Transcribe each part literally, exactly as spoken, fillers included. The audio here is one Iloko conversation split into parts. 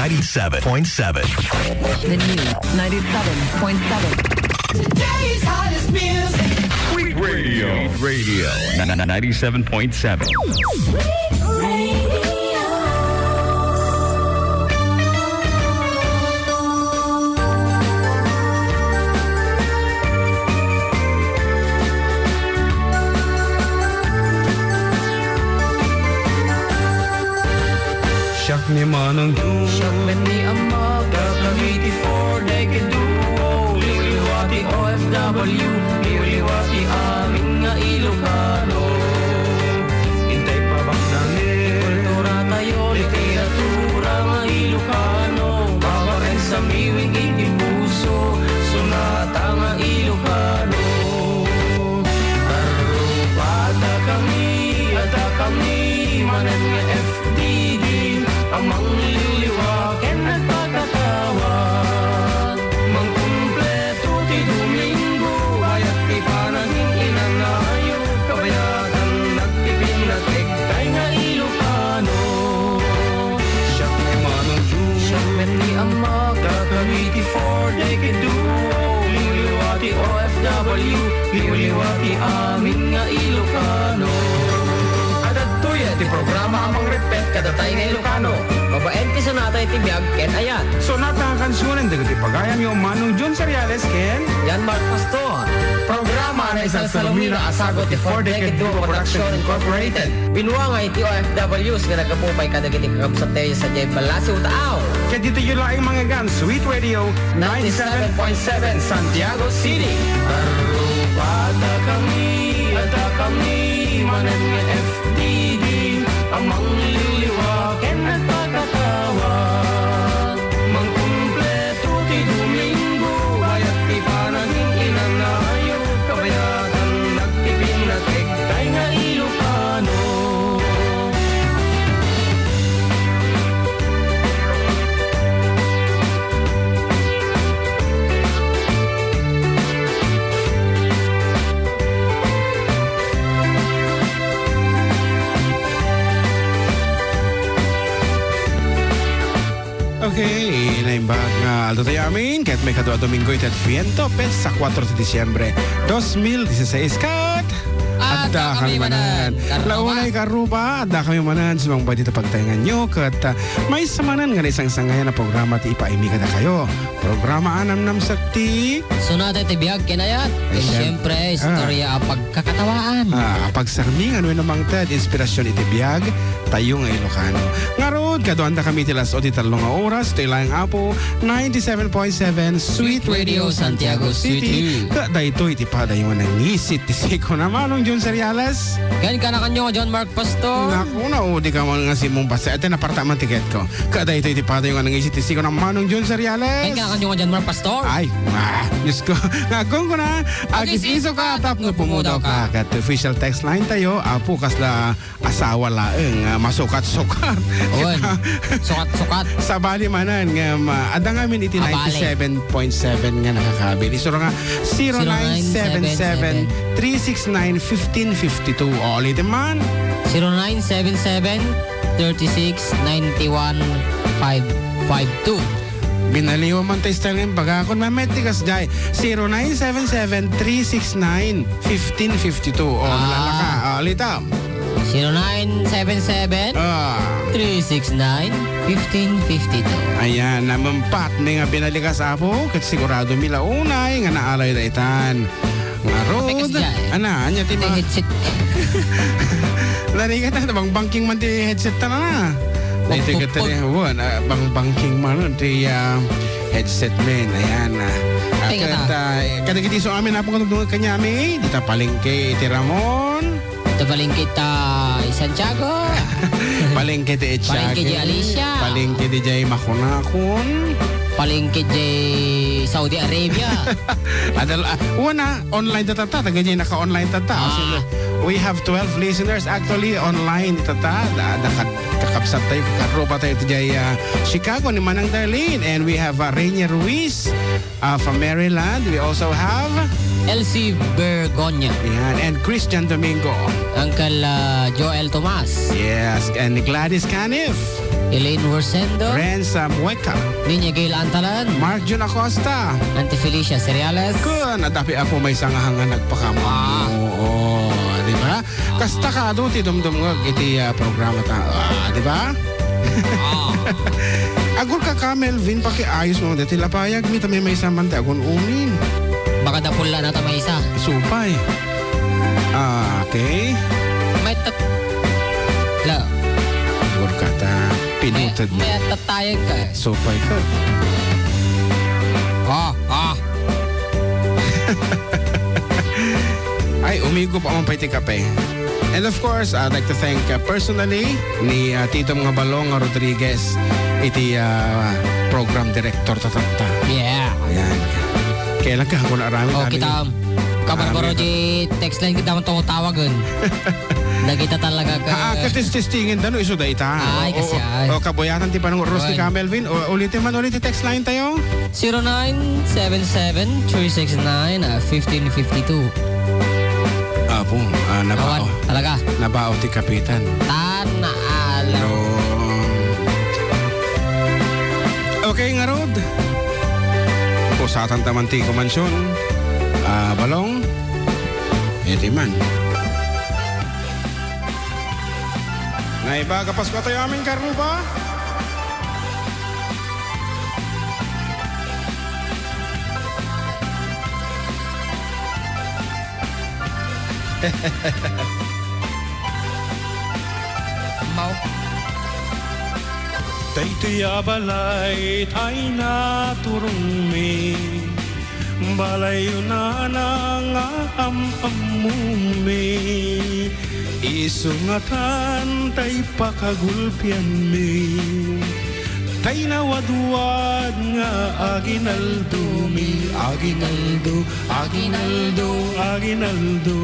ninety-seven point seven. The new ninety-seven point seven. Today's hottest music. Sweet Radio. Radio. Ninety-seven point seven. Sweet Radio. Siak ni Manong Jun. Siak met ni Ammak. Dakami ti Four Decade Duo. Liwliwa ti O F W. Liwliwa ti amin nga Ilocano. Intay pabaknangen. Ti kultura tayo, literatura nga Ilocano. Babaen sa miwing iti puso. Sonata nga Ilocano. Arrubada kami, adda kami manen nga F D D a mangliliwa ken nagpakatawag. Mangkumpleto ti Domingo, bayat ti panagininayo, kabayatan nagpipinnatek tay nga Ilocano. Siak ni Manong Jun. Siak met ni Ammak. Dakami ti Four Decade Duo. Liwliwa ti O F W. Liwliwa ti amin nga Ilocano. Adtoy ti programa a mangrepet kada tay nga Ilocano. Babaen ti sonata iti biag ken ayat. Sonata nga kansionen dagiti pagayamyo, Manong Jun Seriales ken Jan Mark Pastor. Programa a naisalsalumina a sagut ti Four Decade Duo Production Incorporated. Binuangay ti O F Ws nga naggapu pay kadagiti kakabsattayo sadiay Balasiw, Taaw. Ket ditoyo laeng mangngegana, Sweet Radio, ninety-seven point seven Santiago City. Arrubada kami, adda kami manen nga F D D a mangliliwa ken nagpakatawag. Mangkumpleto ti Domingo, bayat ti panagininayo, kabayatan nagpipinnatek tay nga Ilocano. Okay, naimbag nga aldaw tayo amin, ket maikadua a Domingo iti Adviento, petsa kuatro ti Disiembre, dos mil dieciséis, ket adda kami manen. Launay, kaarruba, adda kami manen, sumangpay dita pagtaenganyo, ket, ah, maysa manen nga naisangsangayan a programa ti ipaaymi kadakayo. Programa a namnamsek ti Sonata iti biag ken ayat. Ken siyempre, istorya a pagkakatawaan. Ah, pagsarmingan wenno mangted inspirasyon iti biag tayo nga Ilocano. Ngarud, kaduandakami iti las-o ti tallo nga oras, itoy laeng Apo, ninety-seven point seven Sweet Radio Santiago City. Ket daytoy ti padayo nga nangisit ti siko na Manong Jun Seriales. Ken kanakanyo nga John Mark Pastor. Naku, naudi ka man nga simong basta. Ete, naparta man tiketko. Kadaytoy ti padayo nga nangisit ti siko na Manong Jun Seriales. Ken kanakanyo nga John Mark Pastor. Ay, ah, Diyos ko. Nga agkuna, agis-iso ka, tapno pumudaw ka. Ket official text line tayo, Apo, kasla asawa laeng, ah, masukat-sukat. Wen, sukat-sukat. Sabali manen nga, ah, adda ngamin iti ninety-seven point seven nga nakakabil. Isura nga, zero nine seven seven, three six nine, fifteen fifty-two. O, ulitin man. Zero nine seven seven, thirty-six, ninety-one, five five two. Binaliwan man tayo style ngayon. Baga akon mamet ti kasjay. Zero nine seven seven, three six nine, fifteen fifty-two. O, ah, nalalaka. O, ulitam. Zero nine seven seven, ah, three six nine, fifteen fifty-two. Ayan, namempat mi nga binalikas, Apo, ket sigurado mi la unay nga naalay daytan. Ngarud, ana, ania ti ma- headset. Narigat na, bang banking man ti headset ta na. Daytoy ket, wen, ah, bang banking man ti, ah, headset men. Ayan, ah. Ah, ket, ah, kadagiti isu amin, Apo, nga tugtugek kaniami, dita palengke iti Ramon. Ita palengke ta i Santiago. Palengke ti Echagel. Palengke ti Alicia. Palengke ti jay Makunakun. Palengke ti Saudi Arabia. Adal, ah, wen, ah, online ta tatta, taga jay naka-online tatta. Ah. We have twelve listeners actually online tatta. Da, da, kat-, kakabsat tayo, karuba tayo ti jay, ah, Chicago ni Manang Darlene. And we have, ah, Rainier Ruiz. Ah, from Maryland, we also have Elsie Bergonya. Ayan, and Christian Domingo. Uncle, ah, Joel Tomas. Yes, and Gladys Canif. Elaine Worsendo. Renza Mueca. Niña Gail Antalan. Mark Jun Acosta. Auntie Felicia Cereales. Kun, adda pay Apo maysa nga hangan nagpakaammo. Ah. Oo, di ba? Kasta kado ti dumdumngeg iti, ah, programa ta. Ah, di ba? Ah. Agurka ka, Melvin, pakiayos mo dati lapayag, mi ta maysa man ti agun-unin. Baka dapulla na ta maysa. Supay. Ah, okay. May tat-, la. Agurka ta, pinuted mo. May, may tatayag ka. Supay ka. Ah, ah. Ay, umigop man pay ti kape. And of course, I'd like to thank, uh, personally ni, uh, Titom nga Balong nga Rodriguez, iti, uh, program director ta tatta. Yeah. Ayan. Kailan ka ako naaramid? Oh, amin kita, yun. Kabarbaro, amin. Di text line kita man tawagen. Dagita talaga ka. Ah, katis-testingen da no isu dayta. Ay, o, kasi o, ay. O, kabuyanan ti panunguros ni Kuan. Ka Melvin. O, ulitin man ulit ti text line tayo. Zero nine seven seven, three six nine, ah, fifteen fifty-two. Apo, ah, nabao. Awan, talaga. Nabao ti kapitan. Tan, ala. No. Okay, ngarud. Pusatan taman ti kumansyon. Ah, Balong. Iti man. Naibaga Pasko tayo amin, Karuba. Mao. Daytoy a balay tay naturongmi, balayyo nana nga am-ammomi. Isu ngatan tay pakagulpianmi, tay nawadwad nga aginaldomi, aginaldo, aginaldo, aginaldo.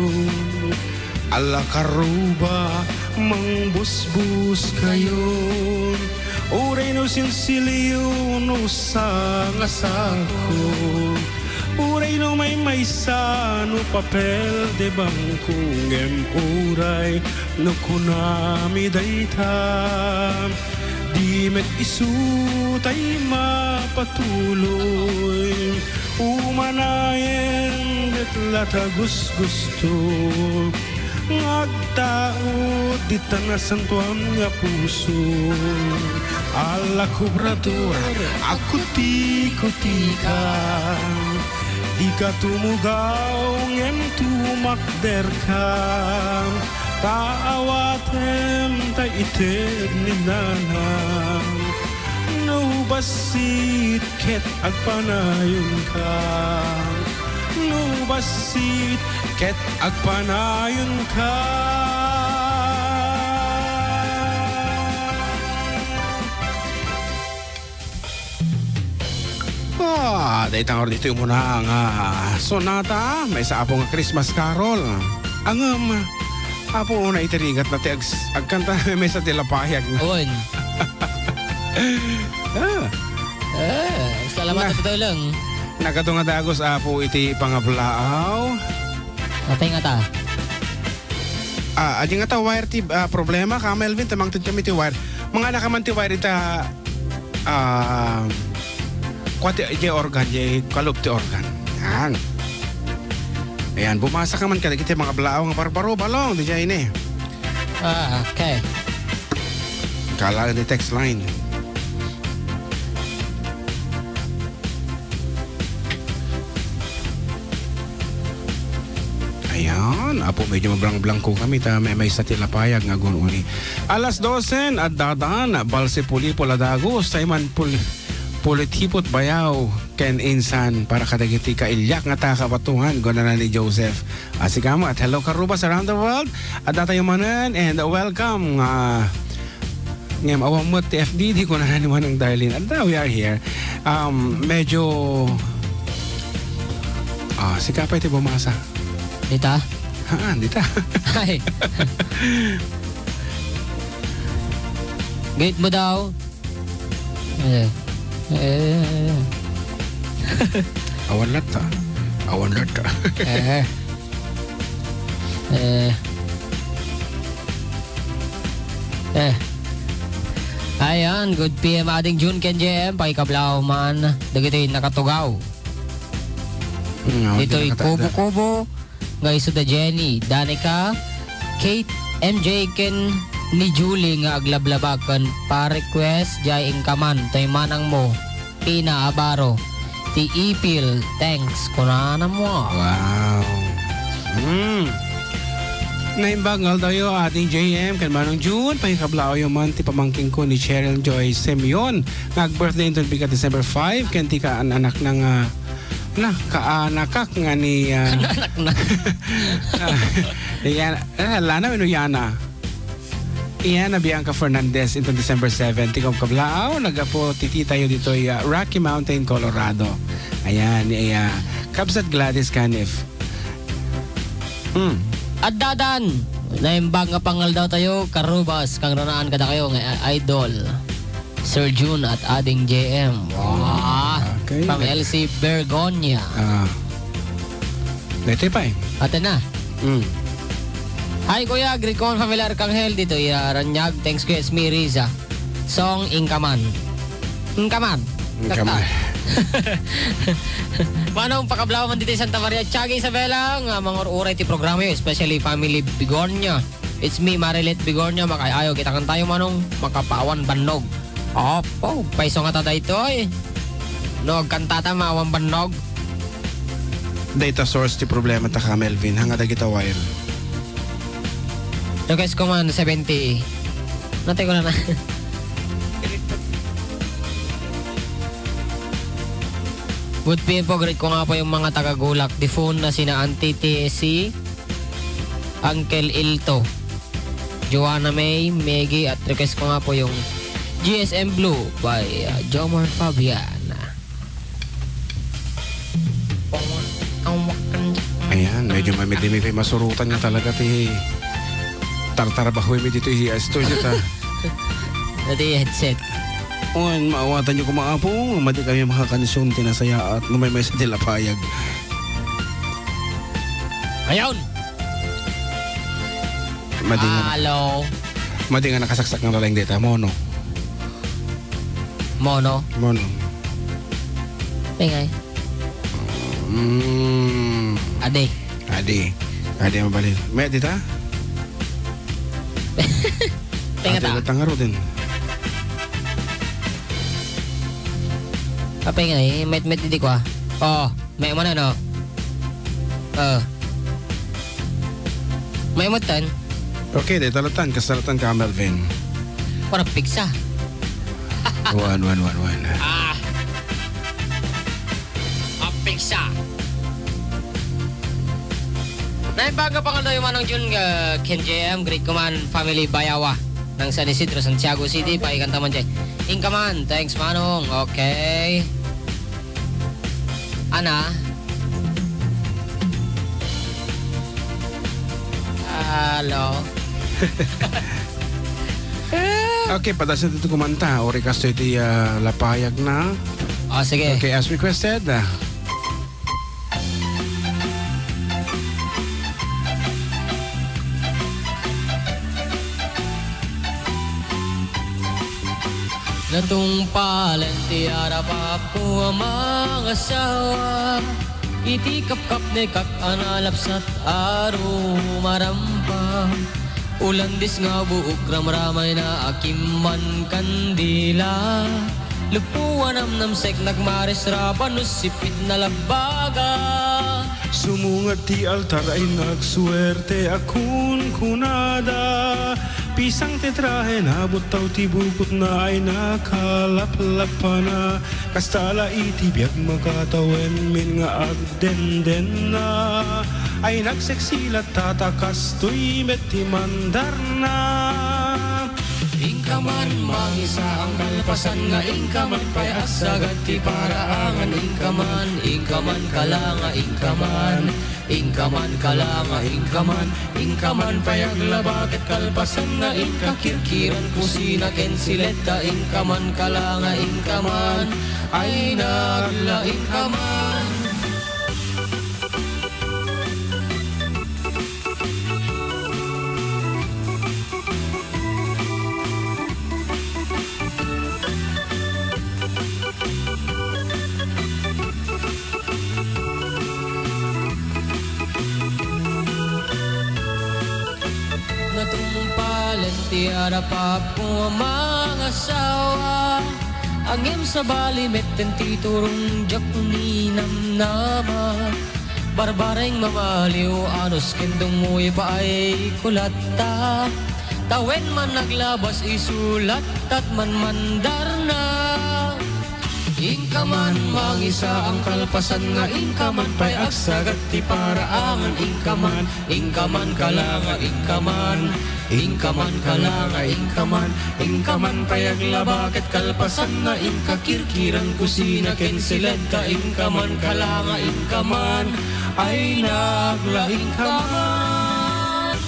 Ala Karuba, mangbusbos kayo, uray no sinsilyo no sangasako. Uray no maymaysa no papel de bangko, ngem uray no kunami dayta, di met isu tay mapatuloy. Umanayen met la ta gusgusto. Nga agtaud dita nasantoan nga puso. Ala Kobrador, agkuti-kutika. Dika tumugaw ngem tumakderka. Ta awatem ta ited ni nanam. No bassit ket agpanayonka. No bassit ket agpanayonka. Ah, dayta nga ditoy umuna nga sonata, maysa Apo nga Christmas carol. Ngem, Apo, una iti rigat na ti ags-, agkanta na maysa ti lapayag na. Wen. Ah. Ah, salamat. Na-, at tulong. Nagadu nga dagus, Apo, iti pangablaaw. Apay ngata? Ah, adi ngata wire ti, ah, problema, ka Melvin, ta mangted kami ti wire. Manganak man ti wire ita, ah, kua ti, ti organ, ti kalub ti organ. Yan. Ayan, bumasa ka man kadagiti pangablaaw nga barbaro, Balong, di jay ni. Ah, okay. Kala di text line. Ayan, Apo, medyo mablangblangko kami ta may, maysa ti lapayag nga agun-uni. Alas dosen, addadan, balse pulipol a dagus, tay man pul-, pulitipot bayaw, ken insan, para kadagiti kailiak nga taga Kabatuan, kunana ni Joseph. Ah, sika met, hello, Karubas around the world. Adda tayo manen, and welcome, ah, Ngem awan met ti F D D, kunana ni Manang Darlene. Adda, we are here. Um, medyo, ah, sika pay ti bumasa. Dita? Haan, dita. Ay. Gate mo daw. Eh. Eh. Awan latta. Awan latta. Eh. Eh. Eh. Ayan, good P M, Ading Jun ken J M, pakikablaw man dagiti nakatugaw. Mm, ditoy nakata-, Kubo-Kubo, nga isu da Jenny, Danica, Kate, M J ken ni Julie nga aglablaba ken pa-request, jay inkaman, toy manangmo, Pina Abaro, ti Ipil, thanks, kunana mo. Wow. Mm. Naimbag nga aldawyo, Ading J M, ken Manong June, pakikablaawyo man ti pamangkingko ni Cheryl Joy Simeon, nga ag-birthday inton bigat December five, ken ti kaan-anakna nga, na, kaanakak nga ni, ah, Anak na. Ah, ni Yana, ah, Lana wenno Yana? Yana Bianca Fernandez inton December seven, ti kablaaw, naggapu ti titayo ditoy, ah, Rocky Mountain, Colorado. Ayan, ni, ah, Kabsat Gladys Canif. Hmm. Addadan! Naimbag nga pangaldawtayo, Karubas, kangrunaan kadakayo nga, ah, idol. Sir Jun at Ading J M. Wow. Okay. From L C Bergonia. Ah. Daytoy pay. Ate na. Mm. Hi, Kuya. Greet ko ang familiar Arcangel dito, ya, Ranyag. Thanks, Kuya. It's me, Riza. Song, Inkaman. Inkaman. Inkaman. Basta. Manong pakablaw man dito sa Santa Maria. Tiago Isabela, nga mangur-uray ti programa, especially family Bigornia. It's me, Marilet Bigornia, makay-ayo, kita kantayo, Manong, makapawan bannog. Apo, paiso nga ta daytoy. No, agkantata, maawan bannog. Data source ti problema ta ka, Melvin, hanga dagita wire. Request ko man, seventy. Natay ko na na. Good P M po, greet ko nga po yung mga taga-Gulak, the phone na sina Auntie Tessie, Uncle Ilto, Joanna May, Maggie, at request ko nga po yung G S M Blue by, uh, Jomar Fabian. Ayan, medyo mamidimi kay masurutan nga talaga ti tartarabaho mi dito i studio ta. Dati headset. Wen, maawatan niyo koma, Apo, madi kami makakansion ti nasayaat no maymaysa ti lapayag. Ayaw! Madi nga, Hello. Madi nga nakasaksak nga laeng dita, mono. Mono? Mono. Pengay. Mm. Adi. Adi. Adi mabalin. May dita? Pengay ta. Adi, tangarutin. Apay nga, eh, met-met idi ko, ah. Oh, may mo na, no? Oh. May mo tan? Okay, dahil talatan, kasalatan ka, Melvin. Para pigsa. One, one, one, one. Ah. Apigsa. Naimbag nga pangalayo, Manong Jun, nga ken J M, greet ko man, family Bayawa, ng San Isidro, Santiago City, paikanta man dyan. Inkaman, thanks, Manong. Okay. Ana? Hello? Okay, padasan dito kumanta. Ori kasto iti, ah, lapayag na. Ah, sige. Okay, as requested, ah. Natungpalen ti arap-apko a mangasawa, iti kapkapnekak a nalapsat a rumarampa. Ulandis nga buok ramramayna a kimman kandila. Lepo a namnamsek nagmarisraba no sipit na labbaga. Sumungat ti altar ay nagsuerte a kunkunada. Pisang ti trahe na buttaw ti bukotna ay nakalaplapana. Kasta la iti biag makatawen min nga agdendenna. Ay nagseksi latta ta kastoy met ti mandarna. Inka man mangisaang kalpasanna, inka man pay a sagad ti paraangan, inka man, inka man kalanga, inka man, inka man kalanga, inka man, inka man pay aglaba ket kalpasanna, inka kirkiran kusina ken siletta, inka man kalanga, inka man ay nagla, inka man. Natungpalen ti arapapko a mangasawa, ngem sabali metten ti turong diak ninamnama. Barbareng mamaliw, anus ken dumnguypay kulatta. Tawen man naglabas isu lattat manmandarna. Inka man mangisaang kalpasan nga inka man pay agsagad ti paraangan, inka man, inka man kalanga, inka man, inka man kalanga, inka man, inka man pay aglaba ket kalpasan nga inka kirkirang kusina ken siled ta inka man kalanga, inka man, ay nagla, inka man.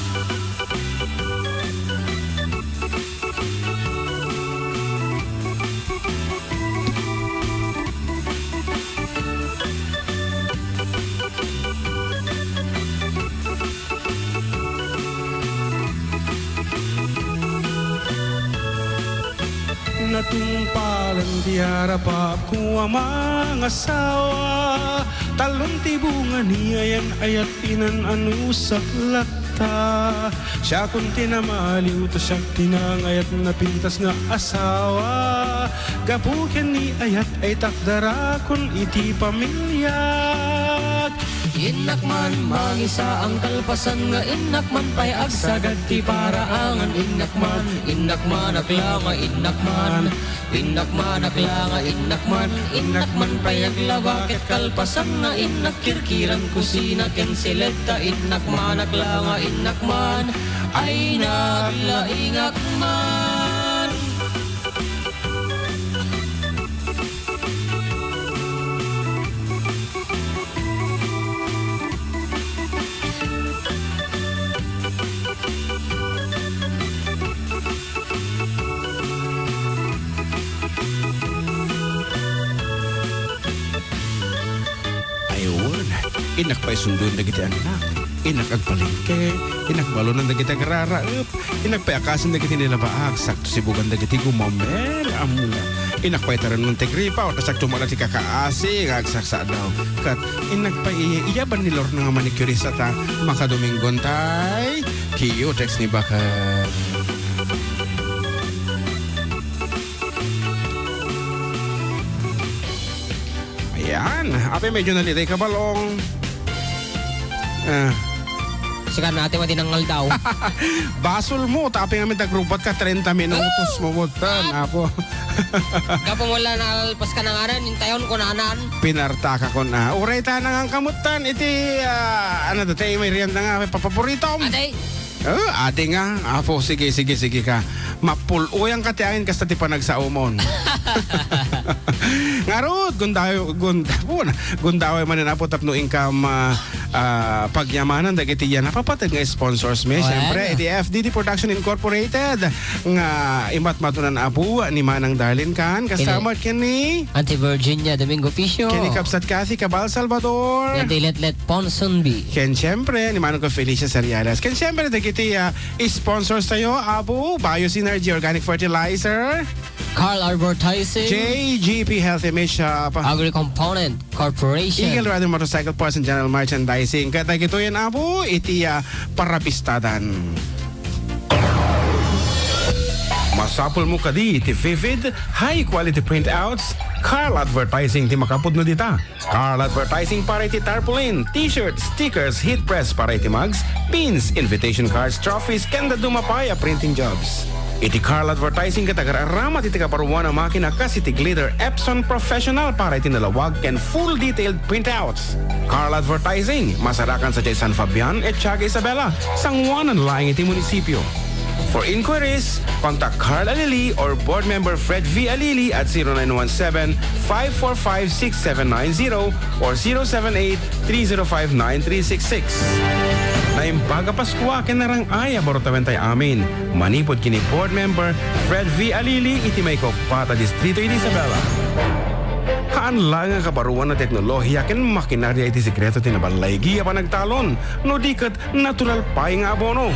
Natungpalen ti arapapko a mangasawa, talon ti bunga ni ayan-ayat inan-anusak latta. Siakon ti namaliw ta siak ti nangayat napintas nga asawa. Gapu ken ni ayat ay takdarakon iti pamiliak. Innak man mangisaang kalpasan nga innak man pay agsagad ti paraangan, innak man, innak man aklanga, innak man. Innak man aklanga, innak man, innak man pay aglaba ket kalpasan nga innak kirkirang kusina ken siled ta innak man aklanga, innak man, ay naglaingak man. Ay, wen, innak pay sundon dagiti annak. Innak agpalengke, innak balonan dagiti agraraep, innak pay akasen dagiti nilabaak, sakto sibugan dagiti gumamel, ammo. Innak pay tarenon ti gripa, ta siak tumala ti kakaasi nga agsaksadaw. Ket innak pay iya-, iyaban ni Lorna nga manicurista ta makadominggon tay Q-Tex ni Bakal. Ayan. Apay, medyo naliday ka, Balong. Ah. Sika na, ate, madi nangaldaw. Basol mo, ta apay ngamin tagrubat ka, treinta minutos mo, butan, apo. Gapu mo la naalpas ka na nga rin, intayon ko nanan. Pinarta ka ko na. Uray ta nangang kamutan, iti, ah, ano dati, may riyan na nga, may papaporitom. Ate. Oh, adi nga. Apo, sige, sige, sige ka. Mapul-uyang ka ti angin kasta ti panagsaomon. Ngarud, gundaw-, gund-, pun-, gundaway manen, Apo, tapno inkam, ah, ah, pagyamanan dagiti yan napapateg nga sponsors mi. Well. Siyempre, iti F D D Production Incorporated nga imatmatunan, Apo, ni Manang Darlin kan, kasama ken ni Auntie Virginia Domingo Picio. Ken ni Kabsat Kathy Cabal Salvador. Ken ni Letlet Ponsonby. Ken siyempre, ni Manong ko Felicia Seriales. Ken siyempre, dagiti, ah, sponsors tayo, Abu, Bio Synergy Organic Fertilizer. Carl Advertising. J G P Health Image Shop. Agri Component Corporation. Eagle Rider Motorcycle Parts and General Merchandising. Ket dagitoyen, Abu, iti, ah, parabistadan. Masapul mo kadi iti vivid, high quality printouts? Carl Advertising ti makapudno dita. Carl Advertising para iti tarpaulin, t-shirts, stickers, heat press para iti mugs, pins, invitation cards, trophies, ken dadduma pay a printing jobs. Iti Carl Advertising ket agar-aramat iti kaparuan a makina kas iti Glitter Epson Professional para iti nalawag ken full detailed printouts. Carl Advertising, masarakan sadiay San Fabian, Etiaga, Isabela, sangoanan laeng iti munisipio. For inquiries, contact Carl Alili or Board Member Fred V Alili at zero nine one seven, five four five, six seven nine zero or zero seven eight, three zero five, nine three six six. Naimbag a Paskua ken narang-ay a baro tawen tay amin. Manipud ken ni Board Member Fred V Alili iti maikuppat a distrito iti Isabela. Haan laeng a kabaruan a teknolohiya ken makinaria iti sekreto ti naballaigi a panagtalon, no di ket natural pay nga abono.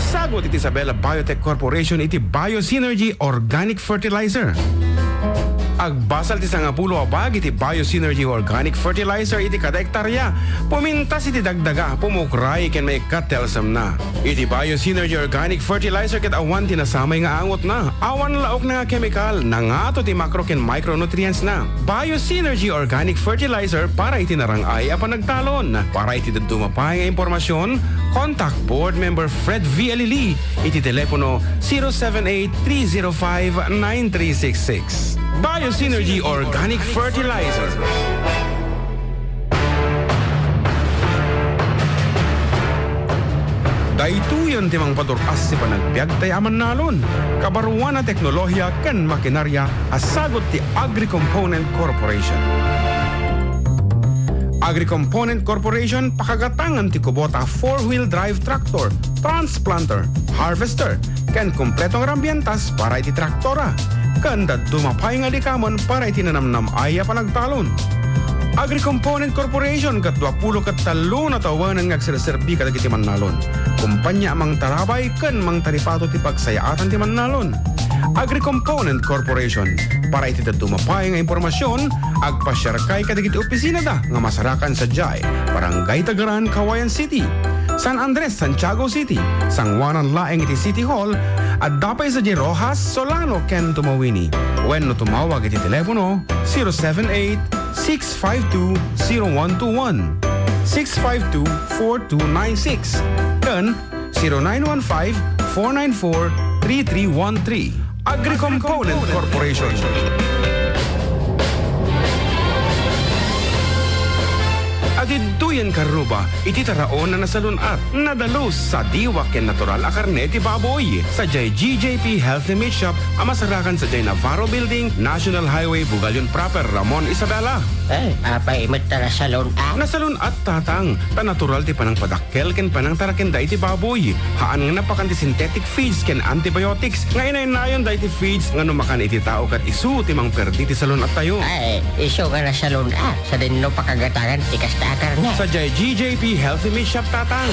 Sagut iti Isabela Biotech Corporation iti Biosynergy Organic Fertilizer. Agbasol ti sangapulo a bag iti Biosynergy Organic Fertilizer iti kada ektarya. Pumintas iti dagdaga, pumukray ken maikkat ti alsemna. Iti Biosynergy Organic Fertilizer ket awan ti nasamay nga angotna. Awan laokna nga kemikal, nangato ti macro ken micronutrients na. Biosynergy Organic Fertilizer para iti narang-ay a panagtalon. Para iti dadduma pay nga impormasyon, contact Board Member Fred V. Alili iti telepono zero seven eight three zero five nine three six six. Biosynergy Organic Fertilizer. Daytoyen ti mangpadur-as ti panagbiag tayo a mannalon. Kabaruan a teknolohiya ken makinarya a sagut ti Agri-Component Corporation. Agri-Component Corporation, pakagatangan ti kubota a four-wheel drive tractor, transplanter, harvester, ken kompleto nga rambientas para iti traktora, ken dadduma pay nga likamen para iti nanamnam-ay a panagtalon. Agri-Component Corporation ket duapulo ket tallo na tawenan nga agserserbi kadagiti mannalon, kompania a mangtarabay ken mangtaripato ti pagsayaatan ti mannalon. Agri-Component Corporation. Para iti dadduma pay nga impormasyon, agpasiarkay kadagiti opisinada nga masarakan sadiay Barangay Tagaran, Cauayan City, San Andres, Santiago City, sanguanan laeng iti City Hall, adda pay sadiay Roxas, Solano, ken Tumauini. Wenno tumawag iti telepono zero seven eight, six five two, zero one two one, six five two, four two nine six, ken zero nine one five, four nine four, three three one three. Agri-Component Corporation. Adidtoyen Carruba, iti taraon a nasalun-at, nadalus, sadiwa ken natural a karne ti baboy. Sadiay G J P Healthy Meat Shop a masarakan sadiay Navarro Building, National Highway, Bugallon Proper, Ramon, Isabela. Eh, apay met ta nasalun-at? Nasalun-at, Tatang, ta natural ti panangpadakkel ken panangtarakenda iti baboy. Haan nga napakan ti synthetic feeds ken antibiotics nga inaynayon daydi feeds nga no makan iti tao ket isu ti mangperdi ti salun-attayo. Ay, isu nga nasalun-at, sadinno pakagatangan ti kasta a karne. Sadiay G J P Healthy Meat Shop, Tatang.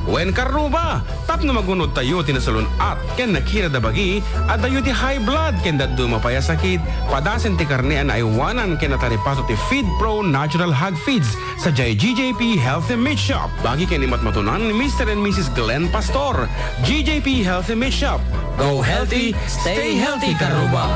Wen Carruba, tapno magunodtayo ti nasalun-at ken nakiradabagi, addayo ti high blood ken dadduma pay a sakit, padasen ti karne a naaywanan ken nataripato ti Feed Pro Natural Hog Feeds sadiay G J P Healthy Meat Shop. Bagi ken imatmatunan ni Mister and Missus Glenn Pastor. G J P Healthy Meat Shop. Go healthy, stay healthy, Carruba.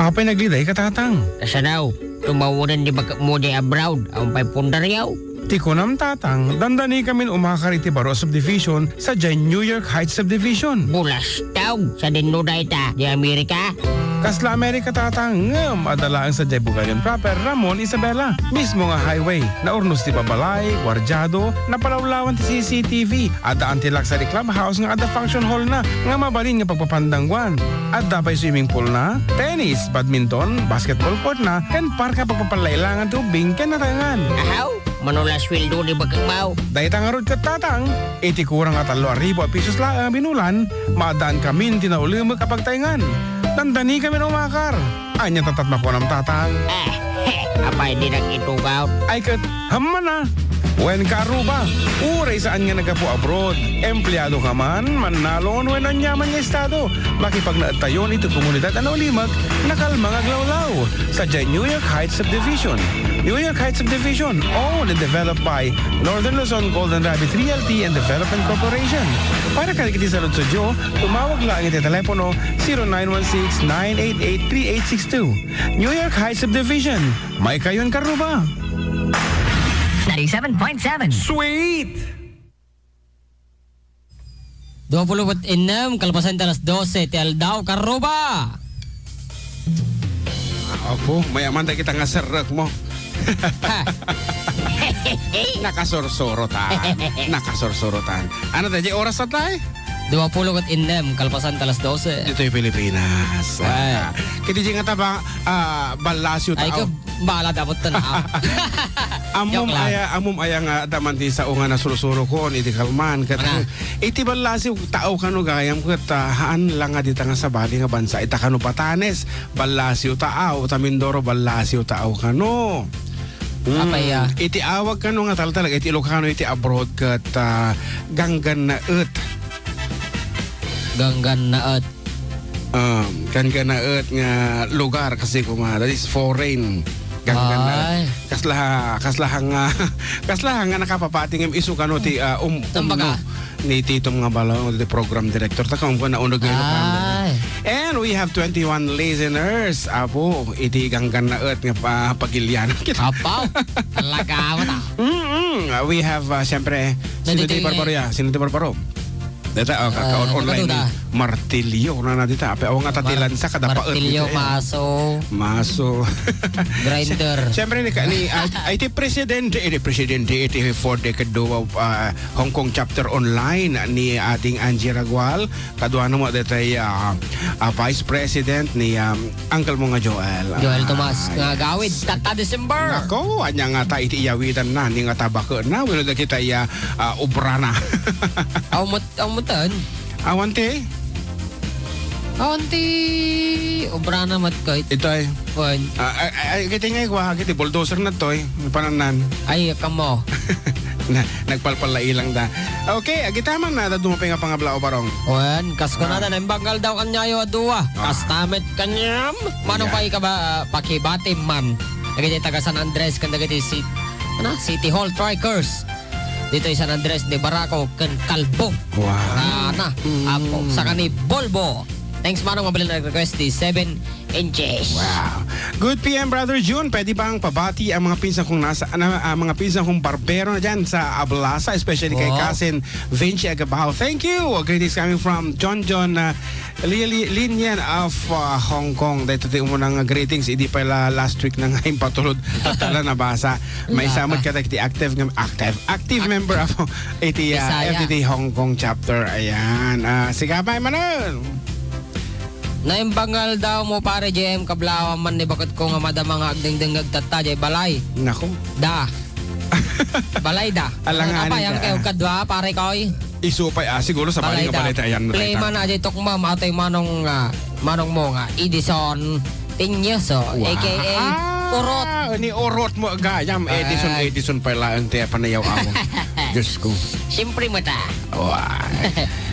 Apay nagliday ka, Tatang? Kasano? Tumawonen ni bakmo di abroad, awan pay pundaryaw. Ti kunam, Tatang, dandanikamin umakar iti baro a subdivision, sadiay New York Heights Subdivision. Bulastaw, sadinno dayta, di Amerika? Kasla Amerika, Tatang, ngem adda laeng sadiay Bugallon Proper, Ramon, Isabela. Mismo nga highway, naurnos ti babalay, guardiado, napalawlawan ti C C T V, adda anti-luxury clubhouse nga adda function hall na nga mabalin nga pagpapandangguan. Adda pay swimming pool na, tennis, badminton, basketball court na, ken park nga pagpapalailangan ti ubbing ken nataengan. Ahaw, mano la sueldo ni bakmo? Dayta ngarud ket, Tatang, iti kurang a tallo a ribu a pesos laeng a binulan, maaddaankamin ti naulemek a pagtaengan. Dandanikamin umakar. Ania ta tapno kunam, Tatang? Eh, he, apay dinak itugaw? Ay ket, hammana. Wen Carruba, uray saan nga naggapu abroad, empleado ka man, mannalon, wen aniaman nga estado, makipagnaedtayon iti komunidad a naulimek, nakalma nga aglawlaw. Sadiay New York Heights Subdivision. New York Heights Subdivision, owned and developed by Northern Luzon Golden Rabbit Realty and Development Corporation. Para kadagiti saludsodyo, tumawag laeng iti telepono zero nine one six, nine eight eight, three eight six two. New York Heights Subdivision. Maikayon, Carruba. Ninety-seven point seven. Sweet! Dua puluh ket innem, kalpasan ti alas dose ti aldaw, Carruba! Apo, mayaman dagita nga serrekmo. Ha! Nakasursuro tan. Nakasursuro tan. Ano, daydi oras ta, tay? Dua puluh ket innem, kalpasan ti alas dose. Ditoy Pilipinas. Ay. Ah, kiti di nga taba, ah, ballasyo ta. Ay, ka, bala, dapat tan, ah. Ammom aya, ammom aya nga adda man ti sao nga nasursuro kon iti kalman. Ket iti ballasyo tao kano gayam ket, ah, haan la nga dita nga sabali nga bansa. Ita kano Batanes, ballasyo tao, ta Mindoro, ballasyo tao kano. Mm. Apay, ah? Iti awag kano nga taltalag, iti Ilocano, iti abroad ket, ah, ganggannaet. Ganggannaet. Ah, ganggannaet nga lugar kasi kuma, that is foreign. Ganggannaet. Ay. Kasla, kasla nga, kasla nga nakapapati ngem isu kano ti, ah, um, Saan baga? umno ni Titom nga Balong, the program director. Ta, kaun ko nauneg nga Ilocano. Ay. And we have twenty-one listeners. Apo, iti ganggannaet nga pa-, pagilian. Apaw, talaga mo ta. Mm-mm. Ah, we have, ah, siyempre, Sino sino ti ti Barbaro ya? Sino ti Barbaro? Deta, oh, ka-, Ah, ka-, on-, online nagadu ni da. Martilyo, nana dita. Ape, awan nga Mar-, tatilansa, kada paet Martilyo, dita, eh. Maso. Maso. Grinder. Siyempre, ni, ni, ah, ay, ti presidente, eh, ti presidente, iti for the Kedo, ah, Hong Kong chapter online ni Ading Angie Ragual, kaduana mo detay, ah, ah, Vice President ni, ah, Uncle mo nga Joel. Joel Ah, Tomas, nga yes. gawid, tatta December. Nako, anya nga ta iti iyawidan na, ni nga tabak na, wala da kita iya, ah, obra na. Aw, mut-, aw, mutan. Awan ti? Awan ti obra na mat ko it-, Itoy. Wan. Ah, ay, ay, ay, kiti nga ikwa, kiti bulldozer na toy, pananan. Ay, kamo. Na, nagpalpal la ilang da. Okay, agitaman na, da dumapay nga pangabla o barong. Wan, kas ko Ah. na, na, naimbanggal daw kanyayo a dua. Ah. Kas tamet kanyam, Manong Yeah. pay ka ba, ah, pakibati man. Dagiti taga San Andres, kan dagiti si-, ano, City Hall Strikers. Dito San Andres de Baraco, kan Calbo. Wow. Ana, Mm. apo, saka ni Bolbo. Thanks, Manong, mabilin na request di seven inches. Wow. Good P M, Brother June. Pwede bang pabati ang mga pinsan kong nasa, ano, ah, mga pinsan kong barbero na dyan sa Ablasa, especially kay Oh. Cousin Vinci Agabao? Thank you. Greetings coming from John John, ah, Lili-, Linian of, uh, Hong Kong. Daytoy ti umunang greetings. Idi pay la last week na nga impatulod. Tattala nabasa. Maysa met kadagiti active nga, active, active Ac-, member ako iti, uh, Bisaya. F D T Hong Kong chapter. Ayan. Ah, sigabay manen. Naimbangal daw mo, pare J M, kablawan man ni baket ko nga madama nga agdengdengngeg tatta jay balay. Nako. Da. Balay da. Alanganin Apay, ang ka. Kayo kadwa, pare koy. Isu pay, ah, siguro sa bali nga balay ta ayan. Play man, ajay tukmam, atoy manong, ah, manong mo nga, Edison Tinyoso, Wow. A K A Urot. Ah, ni Urot mo, gayam, Edison, Ay. Edison pay laeng ti panayaw-awang. Diyos ko. Siyempre, mata. Wow.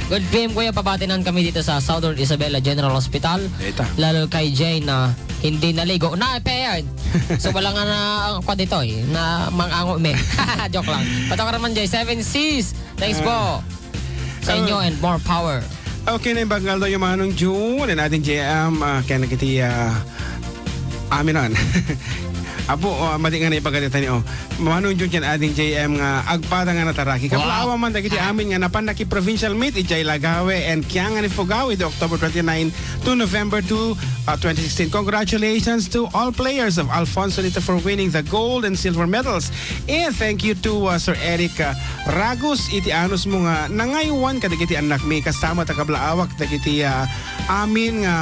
Good P M, kuya, pabatinan kami dito sa Southern Isabela General Hospital. Dita. Lalo kay Jay na hindi naligo. Na, pe, yan. So, wala nga na, ang kwa dito, eh, na mangango, me. Joke lang. Patawag naman, Jay. Seven Cs. Thanks Ah. po. Sa inyo Oh. and more power. Okay, naimbangal daw yung Manong June and ating J M, ah, kaya nagiti, ah, aminan. Apo, oh, madi nga naibaga dita ni, oh. Manong June kaya ating J M nga agpada nga nataraki. Wow. Kaplawa man dagiti amin nga napan naki provincial meet, ijay Lagawe and Kiangan, Ifugao, idi October twenty-nine to November two, uh, twenty sixteen. Congratulations to all players of Alfonso Lito for winning the gold and silver medals. And thank you to, uh, Sir Eric, uh, Ragus iti anus mo nga nangaywan kadagiti annakmi. Kasta met a kablaawak dagiti, uh, amin nga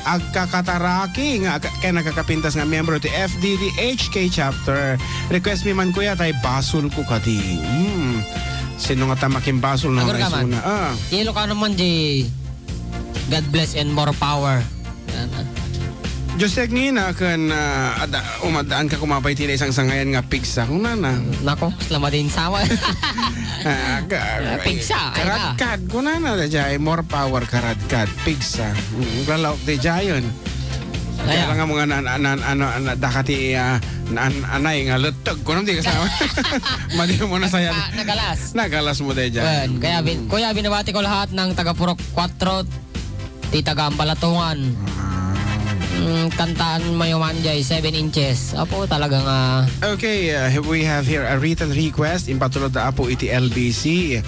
agkakataraki nga agka-, ken agkakapintas nga miyembro ti F D D H K chapter. Request mi man, kuya, tay basol ko kadi. Hmm. Sino nga ta makimbasol no? Agor ka man. Naisuna. Ah. Ilocano man di God bless and more power. Yan, ah. Diyos, yag ngina ken, ah, ada, umadaan ka kumapay ti naisangsangayan nga pigsa. Kunana. Nako, salamat din sama. Ah, ka-, Ah, pigsa, ay na. Karadkad, kunana, dayjay, more power, karadkad, pigsa. Mm, lalaok, dayjayon. Kaya Ayan. lang nga mga nan-, nan-, ano, ano, dakati, ah, nan-, anay nga letteg. Kunam di kasama. Madi mo na sayang. Nagka-, nagalas. Nagalas mo, dayjay. Well, kaya bin-, Mm. kuya, binabati ko lahat ng taga Purok Cuatro, ti taga Ambalatongan. Ah. Mm, kantaan mayo man jay, seven inches. Apo, talaga nga. Okay, uh, we have here a written request. Impatulod na po iti L B C.